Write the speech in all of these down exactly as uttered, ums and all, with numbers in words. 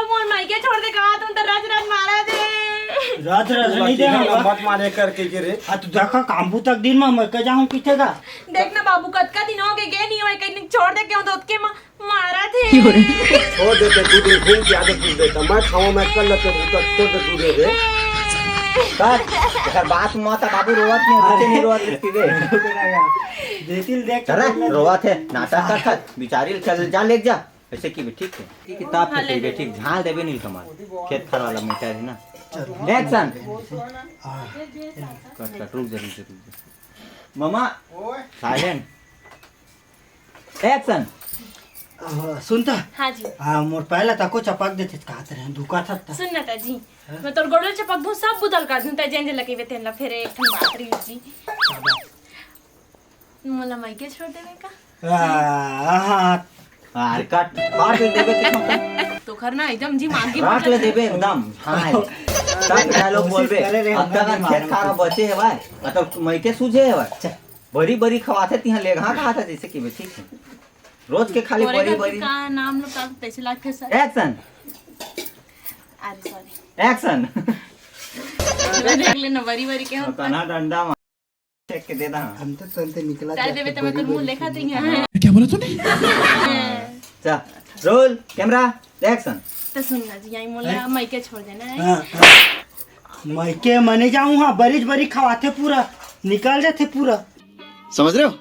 मोर माई के छोड़ दे कहा तुम तो रच रच मारा दे। रच रच नहीं दे। मत मारे करके के रे। आ तू देखा काम तक दिन में मैं कह जाऊं पीछे का। देख ना बाबू, कतका दिन हो गए, गए नहीं होए, कहीं छोड़ दे क्यों दोत के माँ मारा थे। छोड़ देते, दू दिन घूम के आगे पूछ देता। मैं खाऊं, मैं कर लेते, भूत छोड़ दे, तू दे दे। कर, एकर बात मत, बाबू रोवत नहीं, बच्चे नहीं रोवत इसकी दे। देतिल देख चला, रोवत है, नाटक कर, कर, बिचारी चल, जा, ले जा। ऐसे की भी ठीक है। ठीक है, ताप हाँ, ले ठीक, झाल देबे नहीं कमाल। खेत खार वाला मैटर है ना। Action। कट, कट, रुक जा, रुक जा, रुक जा। मामा, silent। Action। सुनता? हाँ जी। हाँ, मोर पैला तको चपक देते, कहत रहे, दुखा था। सुन ना ता जी, हाँ? मैं तोर गोड़ल चपक दूं, सब बुतल कर दूं, तै जेन जेन लगेबे तेन ला। फेर एक ठन बात रही जी। मोला मायके छोड़ देबे का? आ, हाँ। अरे काट, काट के देबे कितना? तो खर ना एकदम जी मांगी राख ले देबे एकदम। हाँ। सब डायलॉग बोलबे। कोशिश करे रे, अब तक हम खेत खार बचे है भाई। मतलब मायके सूझे है भाई। बरी बरी खवाथे तिहां लेगहा कहा था जैसे कि बे, ठीक है। रोज के खाली तोरे बरी घर के बरी। का नाम लो का तैसे लागथे सर? Action। अरे सॉरी। Action। देख लेना बरी बरी के होता। तना डंडा मार फेंक के दे दा। हम तो चलते निकला चल देवे तो मैं तोर मुंह लेखा थे यहां। क्या बोला तूने? चल, roll, camera, action। तो सुन ना जी, आई मोला मायके छोड़ देना है। हाँ, हाँ। मायके मने जाऊं, हाँ, बरीज बरी खवाथे पूरा, निकल जाथे पूरा। समझ रहे हो?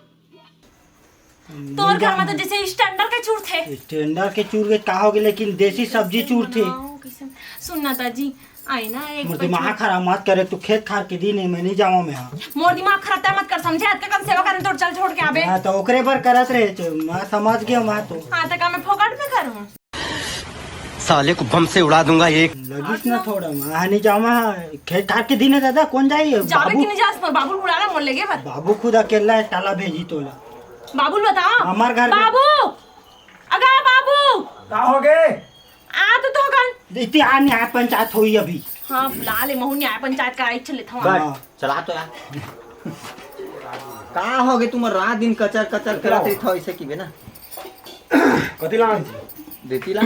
तोर घर में तो जैसे standard के चूर थे। Standard के चूर के का होगे, लेकिन देसी सब्जी चूर थे। सुन ना ता जी, आई ना एक मोर दिमाग खराब मत करे, तू खेत खार के दिन है, मैं नहीं जाऊँ मैं। हाँ। मोर दिमाग खराब तै मत कर, समझे? अतका कन सेवा करन तोर चल छोड़ के आबे। हाँ, तो ओकरे बर करत रहे, तो मैं समझ गया मैं तो। हाँ, तो का मैं फोकट में करूँ? साले को बम से उड़ा दूंगा एक। लगिस ना थोड़ा, मैं नहीं जाऊँ मैं। खेत खार के दिन है दादा, कौन जाई? जाबे बाबू कि नहीं जास? मोर बाबू उड़ा रहा, मोर लेगे बर। बाबू खुद अकेला है, टाला भेजी तोला। बाबू बताओ। हमार घर में बाबू, अगा बाबू। का होगे? आ तो तो कन। इति आ न्याय पंचायत होई अभी। हाँ, बुला ले, महू न्याय पंचायत का इच्छा लेता हूँ। हाँ। चला तो यार। का होगे तुम रात दिन कचर कचर करत रही था ऐसे की बे ना। कति लाना जी? देती ला।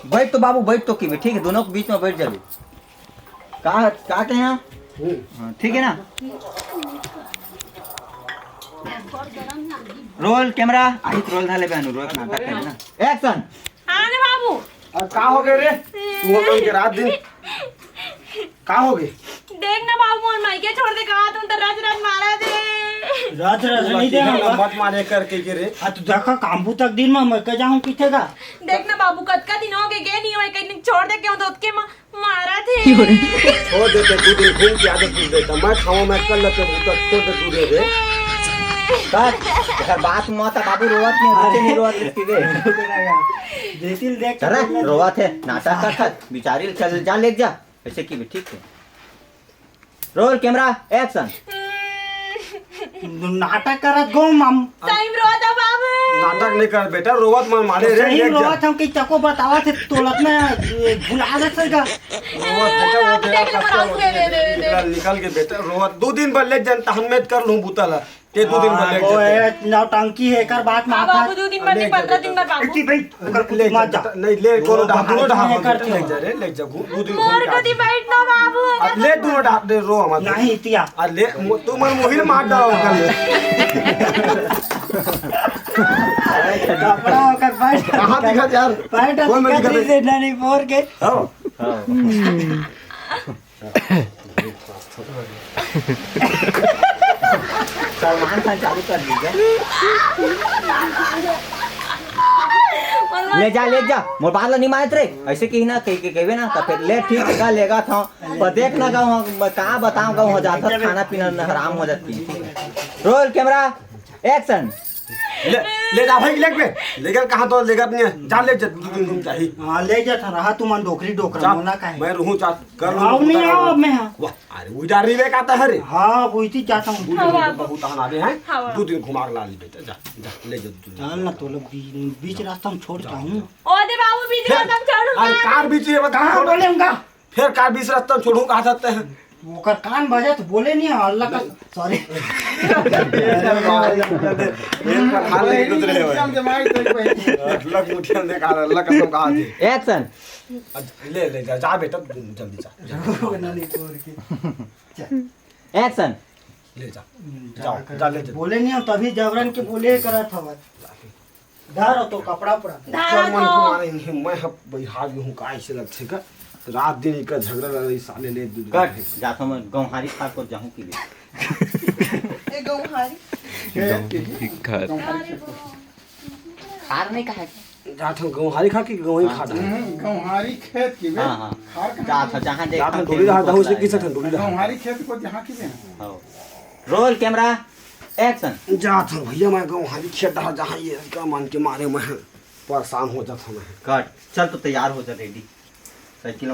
बैठ तो बाबू, बैठ तो की बे, ठीक है, दोनों के बीच में बैठ जाबे। का, का के यहाँ? हम्म। हाँ, ठीक है ना? Roll, camera, आहित roll धाले बे अनुरोध नाटक करे ना। Action। हाँ ना बाबू। अब का होगे रे? तू हम के रात दिन का होगे? देख ना बाबू, मोर मायके छोड़ दे, कहा तुम तो रच रच मारा दे। रच रच नहीं दे हम। मत मारे करके के रे। आ तू देखा काम तक दिन में मैं कह जाऊँ पीछे का। देख ना बाबू, कतका दिन होगे, गए नहीं होए, कहीं छोड़ दे क्यों दोत के माँ मारा थे। छोड़ देते, दू दिन घूम के आगे पूछ देता। मैं खाऊं, मैं कर लेते, भूत छोड़ दे, तू दे दे। कर, एकर बात मत, बाबू रोवत नहीं, बच्चे नहीं रोवत इसकी दे। देतिल देख चला, रोवत है, नाटक कर, कर, बिचारी चल, जा, ले जा। ऐसे की भी ठीक है। Roll, camera, action। नाटक करत गो मम। सही में रोवत हव बाबू। नाटक नहीं कर बेटा, रोवत मन मारे रे, सही में रोवत हम कि चको बतावत है तोलत में भुला दे सही का। रोवत बेटा, वो तेरा कष्ट होती है। निकल, निकल के बेटा, रोवत दू दिन बर ले जन तहन में कर लूं बुतला। के दू दिन बर ले जन। नौटंकी है कर बात माथा। बाबू दू दिन बर नहीं, पंद्रह दिन बर बाबू। इति भाई ओकर ले कुछ मत जा। नहीं, ले, कोनो डहा, दोनों डहा ले जा रे, ले जा, दू दिन मोर कति बैठ ना बाबू। अब ले, दोनों डहा दे, रो मत। नहीं, तिया। आ ले, तू मन मोहिल मार डालो ओकर ले। कपड़ा ओकर बैठ। कहाँ दिखा यार? बैठ कौन में दिखा दिखा दे? से नानी मोर के। हाँ। सलमान खान चालू कर दीजिए। ले जा, ले जा, मोर बात ला नहीं मानत रे। ऐसे कही ना, कह के कहबे ना, तो फिर ले ठीक है, लेगा था। पर देख ना गाँव, का बताऊँ गाँव हो जाता, खाना पीना न हराम हो जाती। Roll, camera, action। ले, ले जा भाई, ले बे। लेकर कहाँ तो लेकर नहीं है। जा ले जा, दू दिन घूम जाही। हाँ, ले जा था, रहा तुम डोकरी डोकरा, जा, मोला का है? मैं रहूँ, जा, कर लो। आओ नहीं, आओ अब मैं, हाँ। वाह, अरे, वो जा रही वे कहता है रे। हाँ, वो इसी जाता हूँ। दू दिन हाँ, बहुत आना दे हैं। हाँ, हाँ। दू दिन घुमा के ला ली बेटा, जा, जा, ले जा दू दिन। चल ना, तो लोग बी-, बीच रास्ता में छोड़ के आऊँ। ओ दे बाबू, बीच रास्ता में छोड़। अरे, कार बीच में बता। हाँ, बोले उनका। फिर का बीच रास्ता में छोड़ू कहा सकते हैं? ओकर कान बजे तो बोले नहीं, अल्लाह का, sorry। हाल नहीं कुछ रहे भाई। लक मुठिया में देखा, लक कसम कहा थी। एक्शन। ले, ले, जा, जा बेटा, जल्दी जा। एक्शन। ले जा। जाओ, जा, ले जा। बोले नहीं हो, तभी जबरन के बोले करत हवत। धर तो कपड़ा उपड़ा। चल, मन के मारे नहीं, मैं अब बिहार में हूँ, काय से लगथे का? रात दिन इका झगड़ा लड़ाई साले ले दू। कट, जाथो मैं गौहारी खार को जाहूँ के लिए। ए गौहारी। खार नहीं कहा है। जाथो गौहारी खा के गौही खा डाल। हम्म, गौहारी खेत की बे। हाँ, हाँ। खार कहाँ जाथो, की? जहाँ देखा जाथो, डोली रहा, दहू से किसे ठन डोली रहा। गौहारी खेत को जहाँ की बे। हाँ। Roll camera, action. जाथो भैया, मैं गौहारी खेत डहा, जहाँ ये का मन के मारे मैं परेशान हो जाता मैं। कट, चल तो तैयार हो जा, रेडी। साइकिल में